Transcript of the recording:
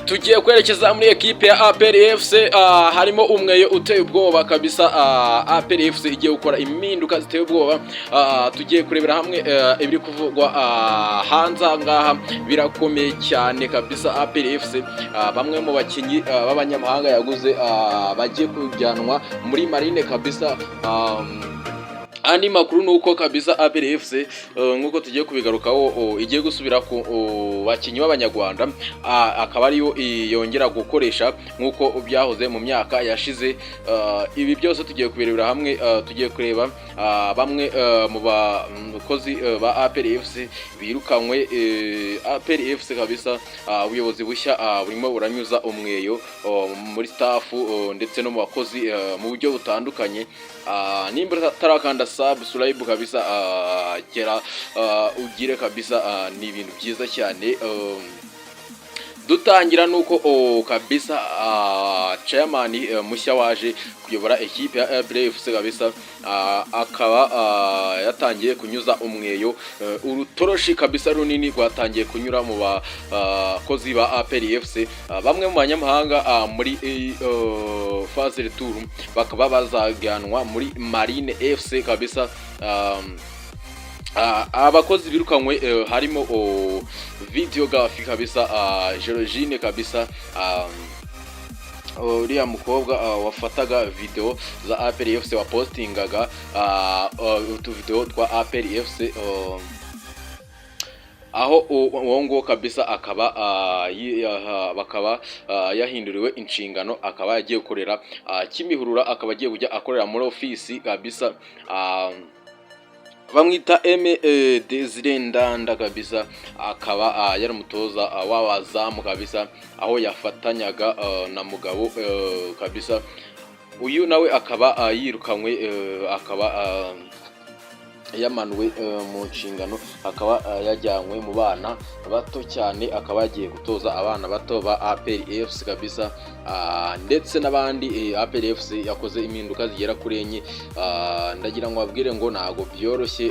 Tugiye kwerekeza muri ekipe ya APR FC. Harimo umweyo uteye ubwoba kabisa. APR FC igiye gukora impinduka ziteye ubwoba. Tugiye kurebera hamwe ibiri kuvugwa hanze aha ngaha. Birakomeye cyane kabisa. APR FC, bamwe mu bakinnyi b'abanyamahanga yaguze bagiye kujyanwa muri Marine kabisa. Andi makuru ni uko kabisa APR FC, nk'uko tugiye kubigarukaho, igiye gusubira ku bakinnyi b'Abanyarwanda, akaba ariyo yongera gukoresha nk'uko byahoze mu myaka yashize. Ibi byose tugiye kubirebera hamwe. Tugiye kureba bamwe mu bakozi ba APR FC birukanywe. APR FC kabisa, ubuyobozi bushya burimo buranyuza umweyo muri staff ndetse no mu bakozi mu buryo butandukanye. Nimba utarakanda subscribe kabisa, gera ugire kabisa. Ni ibintu byiza cyane. Dutangira nuko kabisa chairman mushya waje kuyobora ekipe ya APR FC kabisa, akaba yatangiye kunyuza umweyo. Urutoroshi kabisa runini rwatangiye kunyura mu bakozi ba APR FC. Bamwe mu banyamahanga muri phase retour bakaba bazajyanwa muri Marine FC kabisa. Abakozi birukanywe harimo videography kabisa, Georgine kabisa, uriya mukobwa wafataga video za APR FC, wapostingaga utu video twa APR FC, aho uwo nguwo kabisa akaba bakaba yahinduriwe inshingano, akaba yagiye gukorera Kimihurura, akaba agiye kujya akorera muri ofisi kabisa. Bamwita M Desire Ndanda kabisa, akaba yari umutoza w'abazamu kabisa, aho yafatanyaga na Mugabo kabisa. Uyu nawe akaba yirukanywe, akaba yamanuwe mu nshingano, akaba yajyanywe mu bana bato cyane, akaba yagiye gutoza abana bato ba APR FC kabisa, ndetse n'abandi. APR FC yakoze impinduka zigera kuri enye. Ndagira ngo babwire ngo ntabwo byoroshye.